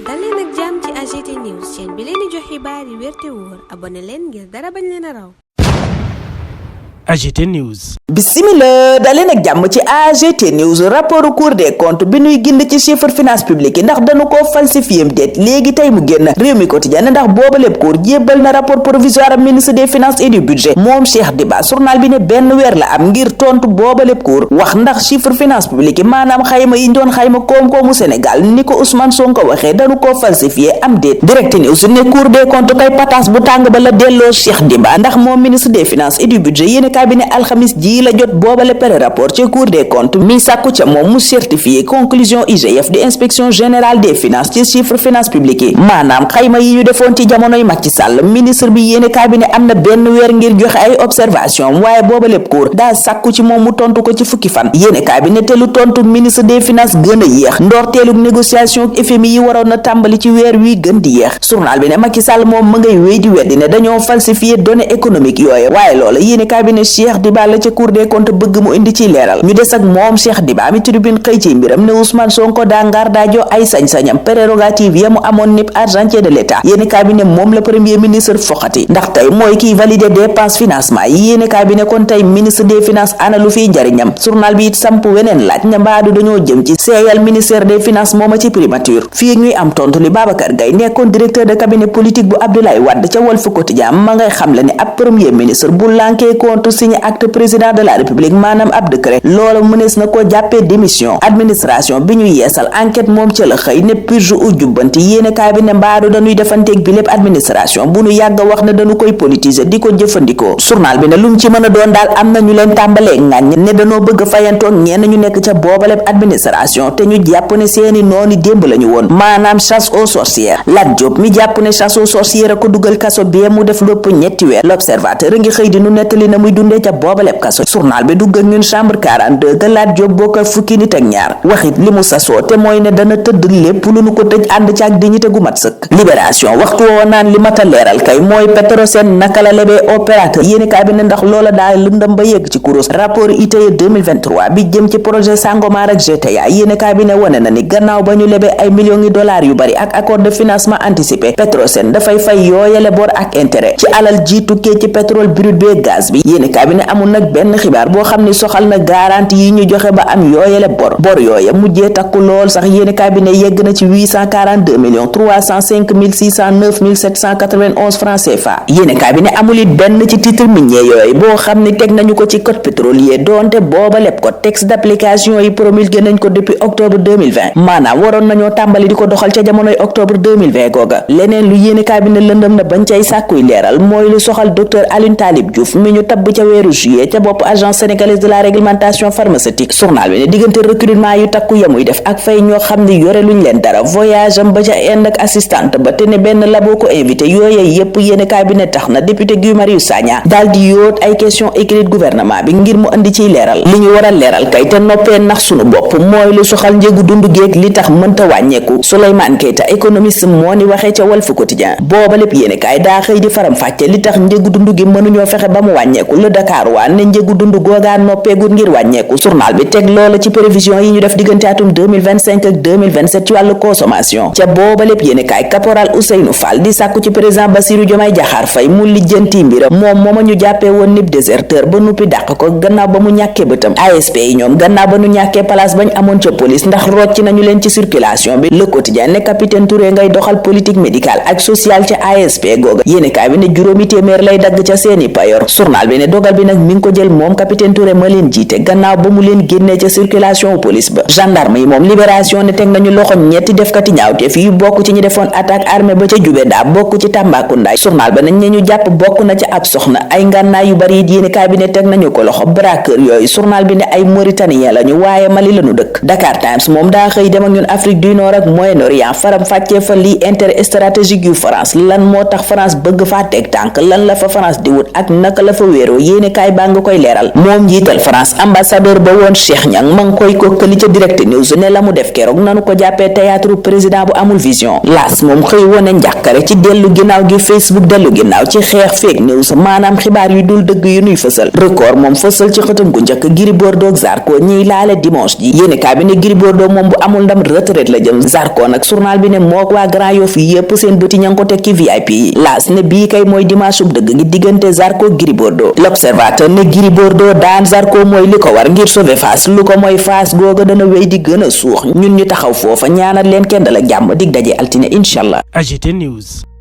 dal leen ak jàmm ci AGT News chaîne bi leen di jox xibaar yi wér te wóor abonné leen ngir dara bañ leen a raw. AGT News. Bismillah daleen ak jàmm ci AGT News rapport Cour des comptes bi nuy gind ci chiffre finance publique yi ndax dañu ko falsifié déet léegi tey mu génn réew mi quotidien ndax booba lépp cour jébbal na rapport provisoire am ministre des finances et du budget moom Cheikh Diba journal bi ne benn weer la am ngir tontu booba lépp cour wax ndax chiffre finance publique yi maanaam xayma yi ñu doon xayma koom-koomu Sénégal ni ko Ousmane Sonko waxee dañu ko falsifié am déet Direct News ne Cour des comptes kay pataas bu tàng ba la delloo Cheikh Diba ndax moom ministre des finances et du budget yéen cabinet alxamis ji la jot boobale pere rapport ci Cour des comptes mi sàkku ca moom mu certifié conclusion IGF di inspection générale des finances ci chiffre finance publique yi maanaam xayma yi ñu defoon ci jamonoy Macky Sall ministre bi yéene cabinet am na benn weer ngir joxe ay observation waaye boobale cour daa sàkku ci moom mu tontu ko ci fukki fan yéene cabinet te lu tontu ministre des finances gën a yéex ndoorteelug négociation ak FMI yi waroon na tàmbali ci weer wi gën di yéex journal bi ne Macky Sall moom ma ngay wéy di weddi ne dañoo falsifié données économiques yooyu waaye loola yéene cabinet Cheikh Diba la ca Cour des comptes bëgg mu indi ci leeral ñu des ak moom Cheikh Diba mi tribune xëy ci mbiram ne Ousmane Sonko daa ngaar daajo ay sañ-sañam prérogative ya mu amoon nip argentier de l'état yéeni cabinet moom la premier ministre foxati ndax tey mooy kiy valider dépense financement yi yéeni cabinet kon tey ministre des finances ana lu fiy njariñam journal bi it samp weneen laaj ne mbaadu dañoo jëm ci seeyal ministère des finances mooma ci primature fii ñuy am tontu li Babacar Gaye nekkoon directeur de cabinet politique bu Abdoulaye Wade ca Walf Quotidien ma ngay xam le ne ab premier ministre bu lànkee contre signé acte président de la république maanaam ab décret loola mënees na koo jàppee démission administration bi ñu yeesal enquête moom ca la xëy ne purge u jubbanti yéene kaay bi ne mbaadu dañuy defanteeg bi lépp administration bu ñu yàgg wax ne dañu koy politiser di ko jëfandikoo journal bi ne lu mu ci mën a doon daal am na ñu leen tàmbalee ŋàññ ne dañoo bëgg a fayantoog ñenn ñu nekk ca boobaleb administration te ñu jàpp ne seeni nooni démb la ñu woon maanaam chasse aux sorcières Lat Diop mi jàpp ne chasse aux sorcières a ko dugal kaso bi mu def lépp ñetti weer l'observateur a ngi xëy di nu nettali na muy dundee ca boobaleb kaso journal bi dugg ak ñun chambre 42 ga Lat Diop bokk fukki nit ak ñaar waxit li mu sasoo te mooy ne dana tëdd lépp lu nu ko tëj ànd ci ak dignité gu mat sëkk libération waxtu woo naan li mat a leeral kay mooy Petrosen naka la lebee opérateur yéeni kaa bi ne ndax loola daal lëndëm ba yegg ci kurus rapport ITIE 2023 bi jëm ci projet Sangomar ak GTA yéeni kaa bi ne wane na ni gannaaw ba ñu lebee ay millions yi dollars yu bari ak accord de financement anticipé Petrosen dafay fay yooyale bor ak intérêt ci alal ji tukkee ci pétrole brut bi gaz bi yéeni kaa bi ne amul nag benn xibaar boo xam ni soxal na garantie yi ñu joxe ba am yooyale bor yooya mujjee takku lool sax yéeni cabinet yegg na ci 842 millions 305 609 791 francs CFA yéeni cabinet amul it benn ci titre minier yooyu boo xam ni teg nañu ko ci code pétrolier doonte booba lépp ko texte d'application yi promulgué nañ ko depuis octobre 2020 maanaam waroon nañoo tàmbali di ko doxal ca jamonoy octobre 2020 googa leneen lu yéeni cabinet lëndëm na bañ cay sàkkuy leeral mooy lu soxal docteur Alioune Talib Diouf mi ñu tabb ca weeru juillet ca bopp agence sénégalaise de la réglementation pharmaceutique journal bi ne diggante recrutement yu takku yamuy def ak fay ñoo xam ni yore luñ leen dara voyage am ba ca Inde ak assistante ba te ne benn labo ko invité yooye yépp yéeni cabinet tax na député Guy Marius Sagna daal di yóot ay question écrite gouvernement bi ngir mu andi ciy leeral li ñu war a leeral kay te noppee nax sunu bopp mooy lu soxal njëgu dundu géeg li tax mënta wàññeeku Souleymane Keita économiste moo ni waxee ca Walf Quotidien booba lépp yéeni kaay daa xëy di faram fàcce li tax njëgu dundu gi mënuñoo fexe ba mu wàññeeku le Dakar waa ne njëgu dundu googaa noppeegul ngir wàññeeku journal bi teg loola ci prévision yi ñu def diggante atum 2025 ak 2027 ci wàllu consommation ca booba lépp yéeni kaay caporal Ousseynou Fall di sàkku ci président Bassirou Diomaye Diakhar Faye mu lijjanti mbiram mooma ñu jàppee woon nib déserteur ba nuppi dàq ko gannaaw ba mu ñàkkee bëtam ASP yi ñoom gannaaw ba ñu ñàkkee place bañ amoon ca police ndax rocc nañu leen ci circulation bi le quotidien ne capitaine Touré ngay doxal politique médicale ak sociale ca ASP googa yéeni kaay bi ne juróomi téeméer lay dagg ca seeni payor journal bi ne dogal bi nag mi ngi ko jël moom capitaine Touré ma leen jiite gannaaw ba mu leen génnee ca circulation police ba gendarme yi moom libération ne teg nañu loxo ñetti defkati ñaawteef yu bokk ci ñi defoon attaque armée ba ca Jubéda bokk ci Tambacounda journal ba nañ ne ñu jàpp bokk na ca ab soxna ay ngànnaay yu bari it yéeni kaay bi ne teg nañu ko loxo braqueur yooyu journal bi ne ay Mauritanien lañu waaye Mali lañu dëkk Dakar Times moom daa xëy dem ak ñun Afrique du Nord ak Moyen-Orient faram fàccee fa lii intérêt stratégique yu France lan moo tax France bëgg faa teg tànk lan la fa France di wut ak naka la fa wéeroo yéene kaay baa nga koy leeral. moom njiital France ambassadeur ba woon Cheikh Niang ma ngi koy kokkali ca Direct News ne la mu def keroog nanu ko jàppee théâtre président bu amul vision. laas moom xëy wone njàqare ci dellu ginnaaw gi Facebook dellu ginnaaw ci xeex fake news maanaam xibaar yu dul dëgg yu nuy fësal. record moom fësal ci xëtam gu njëkk Gris Bordeaux ak Zarko ñiy laale dimanche ji. yéene kaay bi ne Gris Bordeaux moom bu amul ndam retraite la jëm. Zarko nag journal bi ne mook waa Grand Yoff yépp seen bëti ña ngi ko teg ci VIP yi. laas ne bii kay mooy dimanche sub dëgg ngi diggante Zarko Gris Bordeaux. L'Observateur ne Gris Bordeaux daan Zarko mooy li ko war ngir sauver Fass lu ko mooy Fass googa dana wéy di gën a suux ñun ñu taxaw foofa ñaanal leen kenn dal ak jàmm dig daje altine inshallah. AGT News.